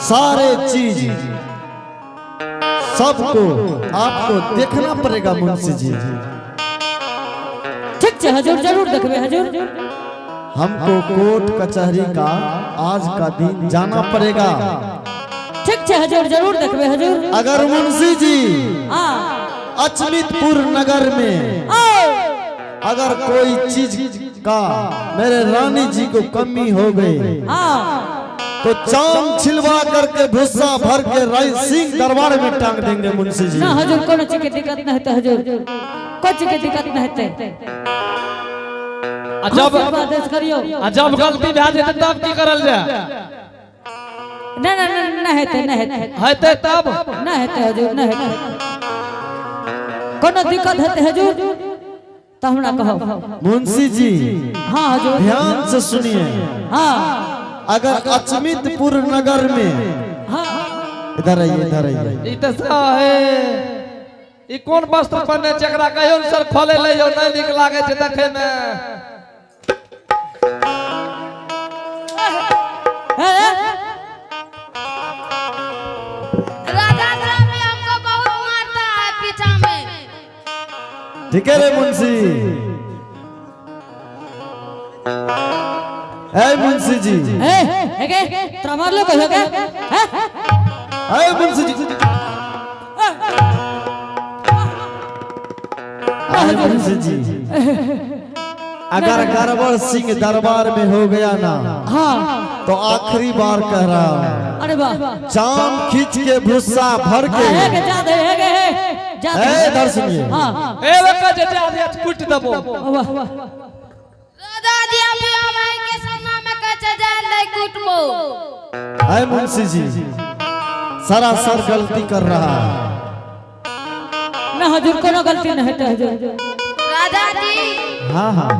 सारे चीज सबको आपको देखना पड़ेगा मुंशी जी। ठीक छै हजूर, जरूर देखबै हजूर। हमको कोर्ट कचहरी का आज का दिन जाना पड़ेगा। ठीक छै हजूर, जरूर देखबै हजूर। अगर मुंशी जी हाँ। अचमितपुर नगर में आओ। अगर कोई चीज का मेरे रानी जी को कमी हो गई हाँ। तो चाम छिलवा करके भुस्सा भर के राय सिंह दरबार में टांग देंगे मुंशी जी। ना हजूर, कोनो चीज के दिक्कत न हेतै हजूर, कोनो चीज के दिक्कत न हेतै। आ जब आदेश करियो। आ जब गलती भए जेतै तब की करल जाय? ना ना ना, न हेतै, न हेतै। हेतै तब? न हेतै हजूर, न हेतै। कोनो दिक्कत हेतै हजूर तऽ हमरा कहब। मुंशी जी। हाँ हजूर। ध्यान से सुनिए। हाँ। अगर अचमितपुर नगर में हाँ। इधर आइए, इधर आइए। ई तऽ हे, ई कोन वस्त्र पहिने छै? एकरा कहियो ने सर खोले ले यौ, नहि नीक लागै छै देखै मे। हे, हे। राजा साहब भी हमको बहुत मारता है पीछा में। ठीक है रे मुंशी, ए मुंशी जी। हे हे गे, तोरा मारलो कहियो गे? हे? ए मुंशी जी, ए मुंशी जी, अगर गड़बड़ सिंह दरबार में हो गया ना हाँ। तो आखिरी बार कह रहा हूँ, अरे वाह। चाम खींच के भुस्सा भर के हे गे, जा दे, हे गे, हे जा दे। ए, इधर सुनिए। हाँ। ए ओकर जे जा दे, कुटि देबो। वाह। राजा जी अभी हम आई के सामना में कहे जाए नहीं कुटबो। है मुंशी जी, सरासर गलती कर रहा है। ना हजूर, कोनो गलती न हेतै हजूर। राजा जी। हाँ हाँ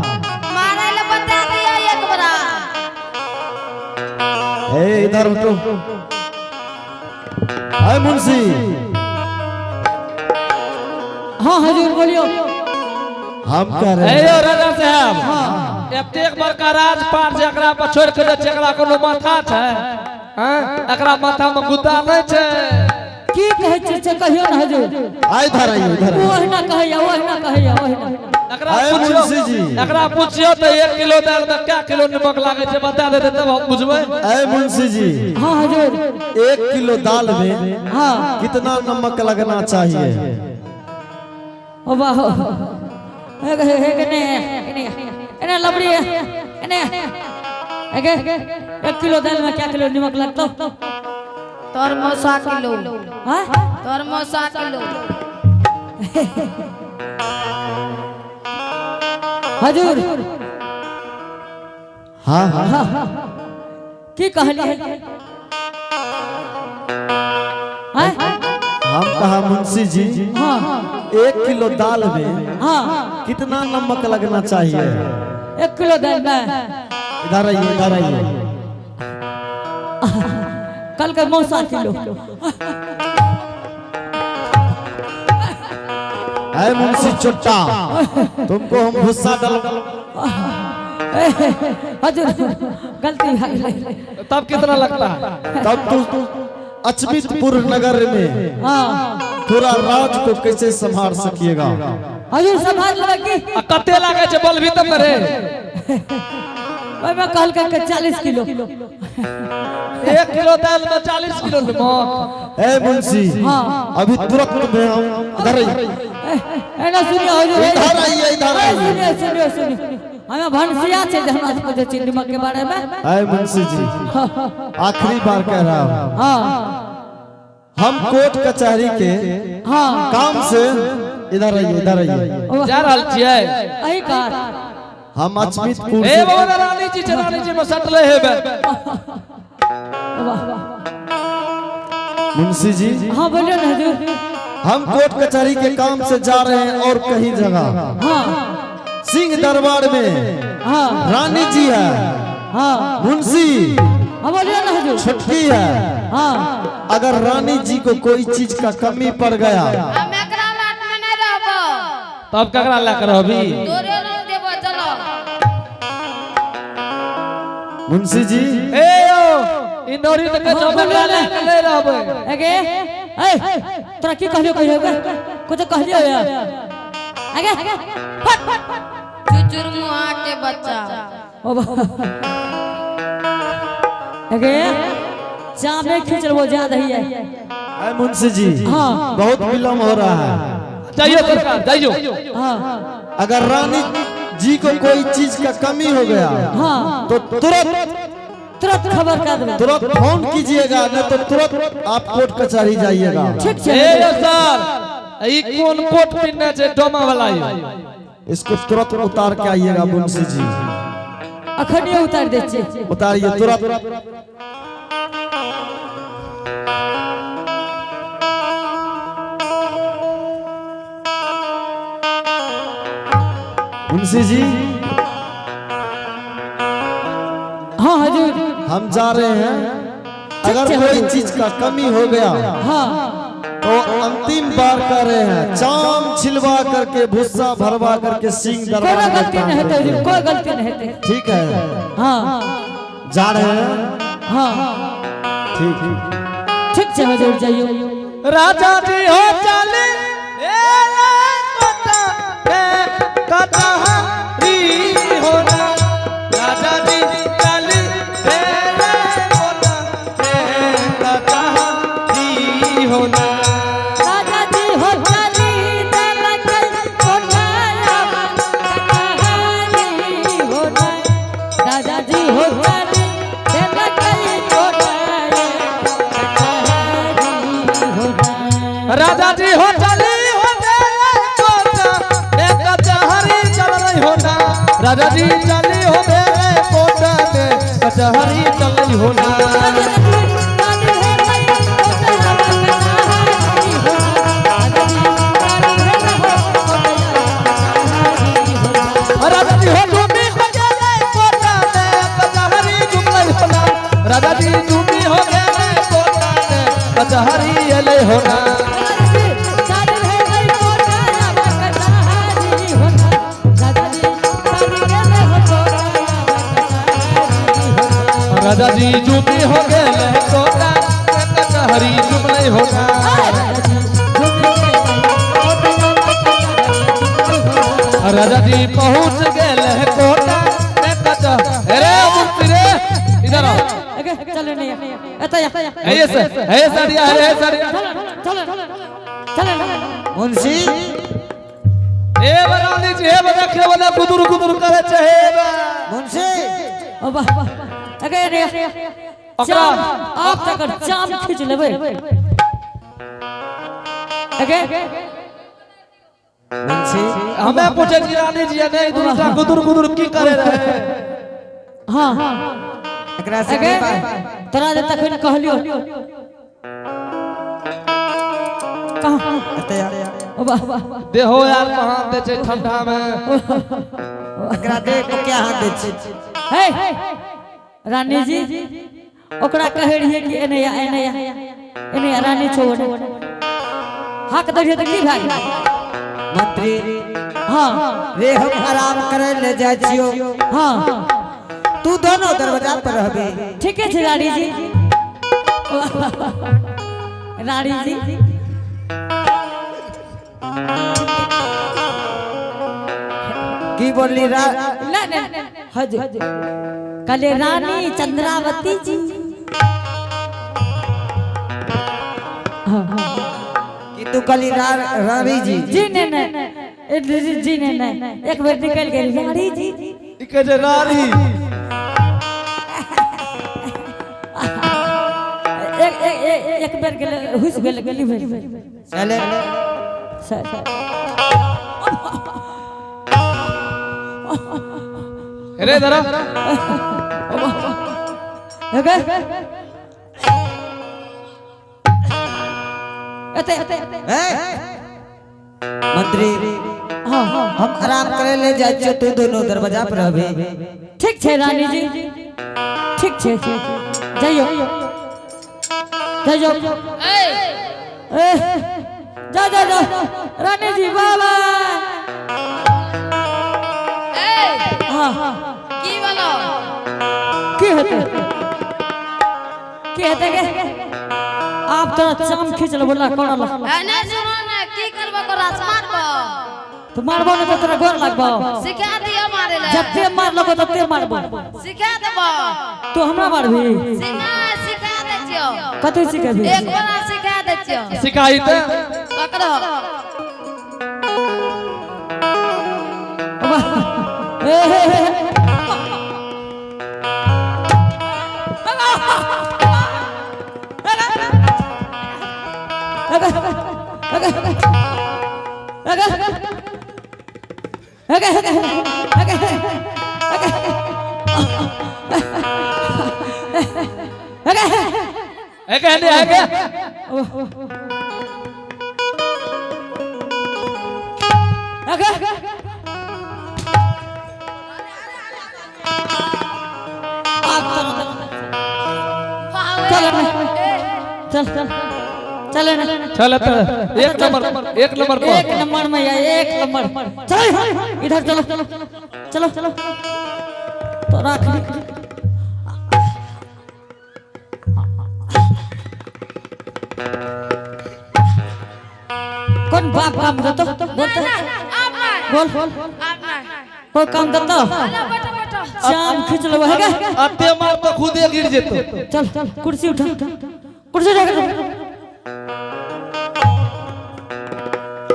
मारे ले बता दिया एक बार। ए, इधर उठो। है मुंशी। हाँ हजूर, बोलियो। हम कह रहे ए हैं यौ राजा साहब, एतेक बड़का राजपाट जे एकरा पर छोड़ि के जाइ छै, एकरा कोनो माथा छै? हैं, एकरा माथा में गुद्दा नहि छै? की कहै छी से कहियो न हजूर। आ इधर आइए, इधर ओ आइए। ओहिना कहैया, ओहिना कहैया, ओहिना। एकरा आए पुछियो। मुंशी जी। एकरा पुछियो तऽ 1 किलो दालि में कै किलो नमक लागै छै, बता देतै तब हम बुझबै। ए मुंशी जी। हाँ हजूर। 1 किलो दाल में कितना नमक लगना चाहिए? ओ वाह, हे गे, हे गे, ने ने एने लबड़ी एने हे गे, 1 किलो दाल में क्या किलो नमक लगतो? तोर मौसा किलो। हाँ? तोर मौसा किलो। हजूर। हाँ हाँ की कहलिए? हाँ? हम कहा मुंशी जी, 1 किलो दाल में कितना नमक लगना चाहिए? 1 किलो दाल में? इधर आइए, इधर आइए। कल के मौसा किलो। है मुंशी चुट्टा, तुमको हम भुस्सा डल हजूर, गलती भए गेलै। तब कितना लगता है? तब तू अचमितपुर नगर में पूरा राज को कैसे संभाल सकिएगा? हजूर, संभाल लेबै की। आ कते लागै छै बोलबी तब ने रे। ओहिमे कहलकै के 40 किलो। 1 किलो दालि में 40 किलो नमक? ए मुंशी। अभी तुरंत में हम इधर आइए। एना सुनियो हजूर। इधर आइए, इधर ए, आइए। सुनियो, सुनियो, सुनियो, हमें भनसिया छै जे हमरा से पूछै छी नमक के बारे में? ए मुंशी जी, आखिरी बार कह रहा हूँ, हम कोर्ट कचहरी के काम से, इधर आइए, इधर आइए। जा रहल छियै। अही कार। हम अचमितपुर ए से बाबा, रानी जी छै, रानी जी में सटले हेबै। वाह। मुंशी जी। हाँ, बोलियो ना हजूर। हम कोर्ट कचहरी के काम से जा रहे हैं और कहीं जगह सिंह दरबार में रानी जी है, मुंशी हाँ, बोलियो ना हजूर। छुटकी है। अगर रानी जी को कोई चीज का कमी पड़ गया हम एकरा लाट में नहीं रहबो। तब ककरा लए के रहबी? तोरे रंग देबो, चलो। मुंशी जी। ए यौ। ई नौरी तऽ कहै छै हम एकरा लए कऽ नहि रहबै। अगे ए, तोरा की कहलियो? कहियो कुछ कहलियो या? अगे फट। चुचुर मुहा के बच्चा। ओ बा, अगे जामे खींचलबो जा दही है। अरे मुंशी जी, बहुत विलम्ब हो रहा है। जाइयो सरकार, जाइयो। अगर रानी जी को कोई चीज का कमी हो गया तो तुरंत तुरंत खबर कर देबै। तुरंत फोन कीजिएगा, नहीं तो तुरंत आप कोर्ट कचहरी जाइएगा। ठीक छै। ए यौ सर, ई कोन कोट पिन्ने छै डोमा वाला यौ? इसको तुरंत उतार के आइएगा मुंशी जी। अखनिये उतारि दै छियै। उतारिए तुरंत। मुंशी जी। हाँ हजूर। हम जा रहे हैं, अगर कोई चीज का कमी हो गया तो अंतिम बार कर रहे हैं, चाम छिलवा करके, भुस्सा भरवा करके, सिंग कोनो दरवा गलती नहीं हेतै हुजूर, कोई गलती नहीं हेतै। ठीक है। जा रहे हैं। ठीक। ठीक छै हजूर, जाइयो। राजा जी हो चले ए कोटा ए कचहरी हो ना। राजा जी चले ए कोटा ए कचहरी हो ना। राजा जी हो चली दलक कोठाया कहानी हो ना। राजा जी हो चली दलक कोठाया कहानी हो ना। राजा जी हो चली हो गए कोटा ए कचहरी चल रही हो ना। राजा जी चली हो गए कोटा में कचहरी चल रही हो ना। राजा जी चली हो गई कोठाया कहानी हो ना। राजा जी चली हो कोठाया कहानी हो ना। राजा जी हो झूमी हो गए कोटा में कचहरी झूमलै हो ना। राजा जी झूमी हो गए कोटा में कचहरी एलै हो ना। राजा जी चली हो गई कोठाया कहानी हो ना। राजा जी चली गए हो कोठाया कहानी हो ना। राजा जी झूमी हो गए कोटा में कचहरी झूमलै हो ना। राजा जी झूमी गए कोठाया। राजा जी पहुंच गए कोटा में कचहरी। अरे मुर्ती रे, इधर आओ। अगे चलो नहीं एतय। है से है सरिया है सरिया। चलो चलो चलो। मुंशी। हे बरानी जी, हे देखियो बने गुदुर गुदुर करे छै हे बा। मुंशी। ओ वाह, अगे रे। ओकरा आप तक चाम खींच लेबै अगे। मुंशी। हमें पूछे छी रानी जी, नहीं दूसरा गुदुर गुदुर की करे रहे? एकरा से अगे की बात? तोरा जे तखन कहलियो कहाँ? एतय आ। ओ वाह। देहो यार कहाँ दे छै ठंडा में। एकरा देख के क्या हाथ दै छी? हे रानी जी, ओकरा कहै रहियै कि एने आ, एने आ, एने आ, रानी छौ ओने। हाक दै रहियै तऽ की भए गेल? मंत्री। रे, हम आराम करे ले जाइ छियो। तू दोनों दरवाजा पर रहबे। ठीके छै रानी जी, रानी जी। की बोलली रा? नहीं नहीं हज कहले रानी चंद्रावती जी, हाँ। की तू कहली रानी जी? जी नहीं नहीं ए, जी जी नहीं नहीं, एक बेर निकल गेल रानी जी। ई कहै छै रानी। एक एक एक, एक बेर गेल हुस गेल गेली भेल। चले। सर। रे इधर आ। अगे एते। ए मंत्री। हम आराम करे ले जाइ छियो, तू दोनों दरवाजा पर रहबे। ठीक छै रानी जी, ठीक छै, जाइयो जाइयो। ए। ए, जा जा जा रानी जी, बाबा। ए। हाँ। की बोलो? की हेतै? के हेतै गे? आप तोरा चाम खींच लेबो ला कोना ला। एने सुनो ने, की करबो कोरा से मारबो? तो मारबो ने तो तोरा गोर लागबो। सिखा दियो मारे ले। जते मार लगो तते मारबो। सिखा देबो। तू हमरा मारबी? सिखा सिखा दै छियो। कथी सिखेबी? एक बार सिखा दै छियो। सिखाई ते। पकड़ो। वाह। ए हे हे हे। ए कहने है के? चल चल चल चल ना। चल त एक नंबर, एक नंबर पर। एक नंबर में या एक नंबर। चलो इधर, चलो चलो चलो तो रख। कौन बाप काम देतो? बोल तो। आप नहीं। बोल बोल। आप नहीं। कोई काम देतो? हेलो, बैठो बैठो। चाम खींच लो है क्या? अते मार तो खुदे गिर जेतो। चल चल, कुर्सी उठा, कुर्सी उठा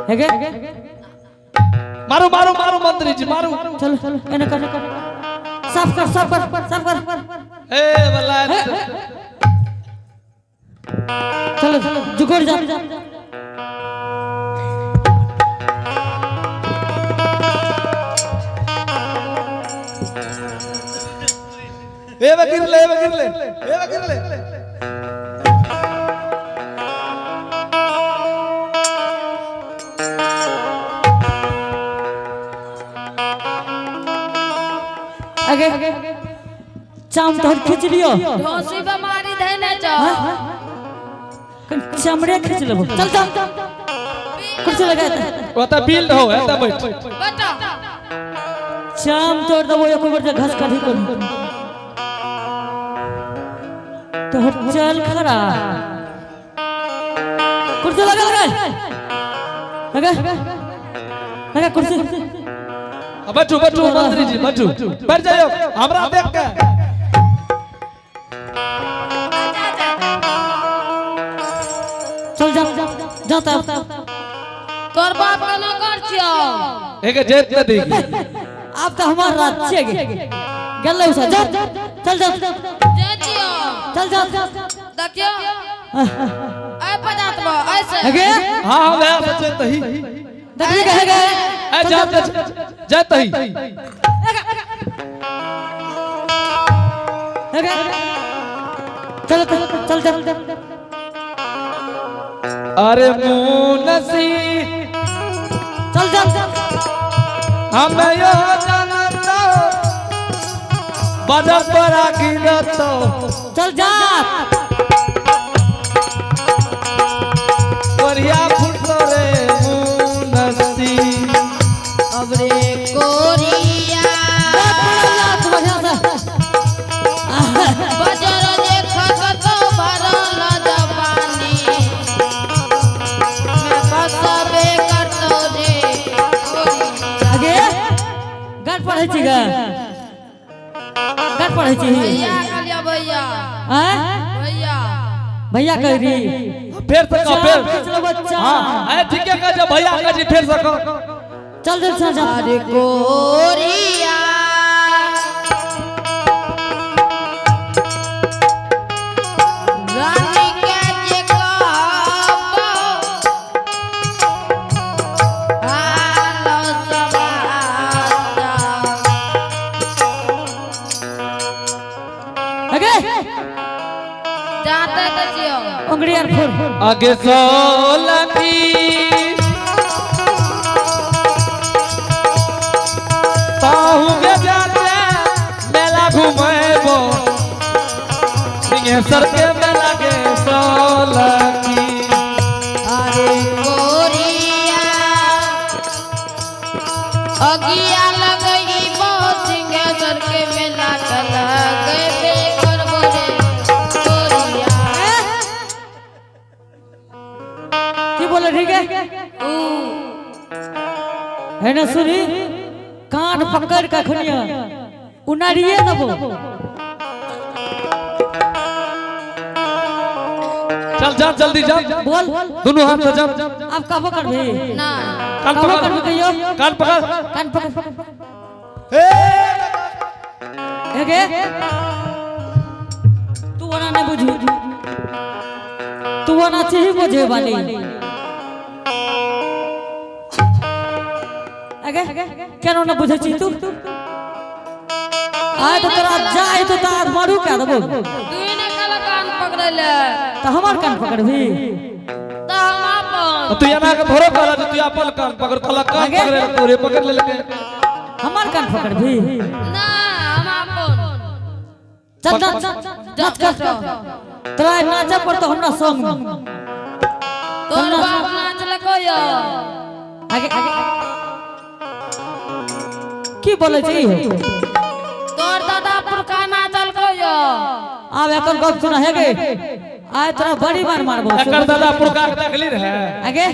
है क्या? मारो मारो मारो मंत्री जी मारो। चलो चलो, एने कर, साफ कर साफ कर साफ कर। ए बला। चलो चलो, जुगड़ जा। ए बे गिर ले, ए बे गिर ले, ए बे गिर ले। आगे चाम तोहर खींच लियो। ढोसी बीमारी धैने छौ। चमड़े खींच लेबो। चल चल, कुर्सी लगा दे। ओता बिल हो एता बैठ। बैठो। चाम तोड़ देबो एको बेर जे घस कढ़ी कोन तोहर। चल खड़ा, कुर्सी लगा लगा लगा लगा कुर्सी। बैठू बैठू मंत्री जी बैठू, बैठ जाइयो हमरा देख के। चल जा जा तब। तोर बाप के नौकर छियो। एक जेत न देगी। अब तो हमार रात छे गे गेलै उसा। जा चल जा। जे छियो। चल जा। देखियो, ऐ पजातबो ऐसे। अगे। हां हां, वह सच तही। देखली कहे गए। ए जा जा तही। अगे चल चल चल चल। अरे मुनसी। चल चल। हम यो जानता बजा परा गिरतो। चल जा। कोरिया फुटलो रे मुनसी। अब रे कोरिया। बढ़िया से। बजर देख कतो भरल जवानी मैं फसबे करतो रे कोरिया। आगे गाट पढ़ै छी गे, गाट पढ़ै छी। भैया कहलियो भैया। आँय? भैया। भैया कह रही। फिर से कहो, फिर। चलो बच्चा। हां, अरे ठीक है, कह भैया कह जी, फिर से कहो। चल चल चल चल। अरे कोरिया, रानी के जे कहबो हाल समाचार। आगे। जाते तो छियो। उंगली आर फोड़। आगे सोलंकी ताहू के जाते मेला घुमेबो, सिंहेश्वर के मेला के सोलंकी। अरे कोरिया, अगिया लगइबो सिंहेश्वर के मेला के लगबे करबो रे कोरिया। है ना सुनी, कान पकड़ के खनिया उनारिए देबो। चल जा जल्दी जा। बोल। दोनों हाथ से जा। अब कहबो करबी? ना। कान कहबो पकड़। करबी कहियो? कान पकड़। कान पकड़। ए। एगे तू ओना नहीं बुझू, तू ओना चाहिए बुझे वाली। अगे केना ना बुझे छी तू? आय तो तोरा जाय तो तार मारू क्या देबो। तू ही ने कहला कान पकड़े ले। तो हमार कान पकड़बी? तो हम अपन। तू एना के थोड़े कहला जे तू अपन कान पकड़, कहला कान आगे? पकड़े ले, तोरे पकड़ लेलकै। हमार कान पकड़बी? ना, हम अपन। चल नाच, नाच कर। तोरा नाचे पड़तो हमरा संग में। तोर बाप नाचलको यो। आगे आगे की बोले छै ई हो? तोर दादा पुरखा नाचलको यो। आब एकर गप सुना हे गे, आय तोरा बड़ी मार मारबो। एकर दादा पुरखा के देखली रहे? आगे।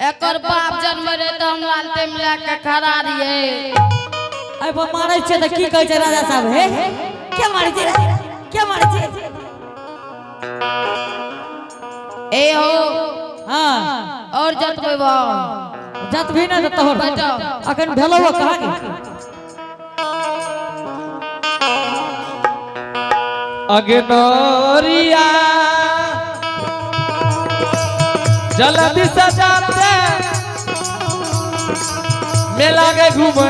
एकर बाप जन्म रहे तो हम लालटे मिला के खड़ा रहिए। आइ पर मारै छै तऽ की कहै छै राजा साहब? हे के मारै छै, के मारै छै? ए हो। हाँ। और जत कोई बा। जत भी ना तऽ तोहर। बचाओ। अखन भेलौ हँ कहाँ के? अगनोरिया जल्दी सजाते मेला के घूमे।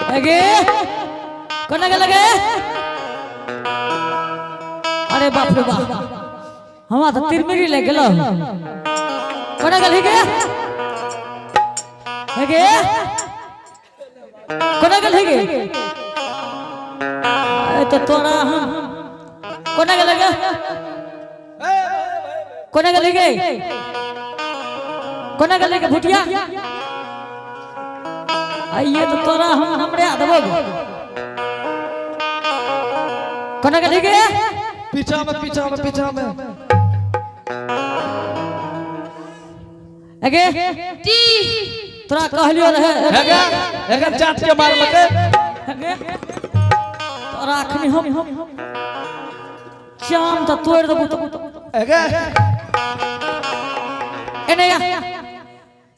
अगे कोना के लगे? अरे बाप रे बाप, हमरा तऽ तिरमिरी लागि गेलो। कोना गेलही गे? अगे कोना गेलही गे? अरे तऽ तोरा हम कोना गेलै गे? कोना गेलही गे? कोना गेलही गे भुटिया? आइए तो तोरा हम नमरे देबो। कोना गेलही गे? पीछा में, पीछा में, पीछा में। अगे टी। तोरा कहलियो रहे। हेगे हेगे, चाट के मारलकै। अगे तोरा अखनी हम चाम तऽ तोड़ि देबो तो। हेगे। एने आ।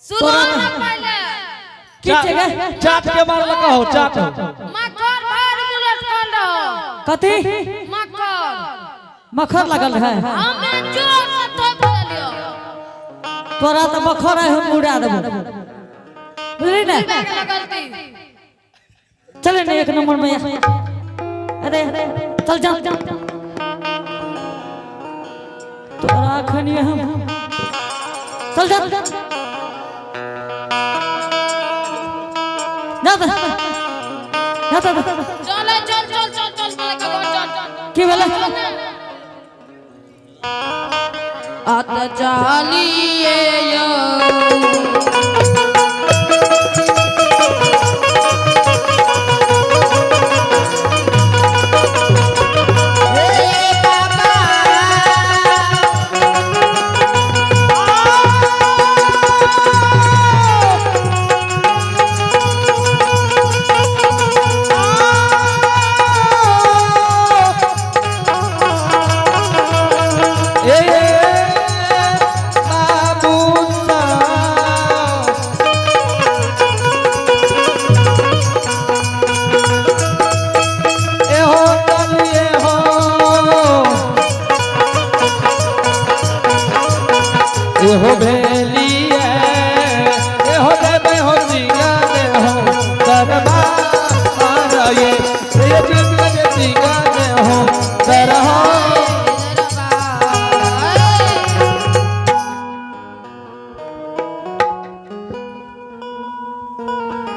सुनो ना पहले। की छै गे? चाट के मारलकै हो, चाट हो। मकर भर मुलट कर रहो। कथी? मकर। मखर लगल रहे? हमें जोर से थोप देलियो। तोरा तऽ मखर आइ हम उड़ा देबो, बुझली ने? बैग लगल थी। चले ने एक नंबर में आ। अरे चल जा, तोरा अखनी हम, चल जा जा जा जा जा। चल चल चल चल चल बोले के घर चल। की भेलै? अत चालिए यो। ए बाबू ए हो तलिए हो, ए हो भेलिए, ए हो देवे हो जिया दे हो दरबार ये, ए जिया दे जिया दे हो दरहा।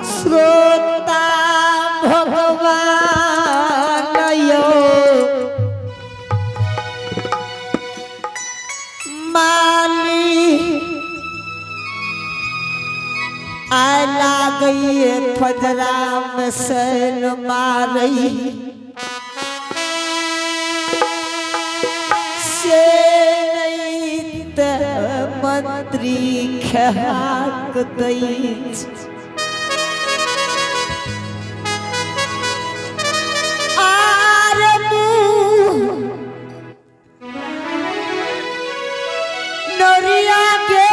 श्रोता भगवान यो। आय लागई फजरा में सैन मारई से नहीं त मंत्री खेहाक दै आर मुँह नरिया के।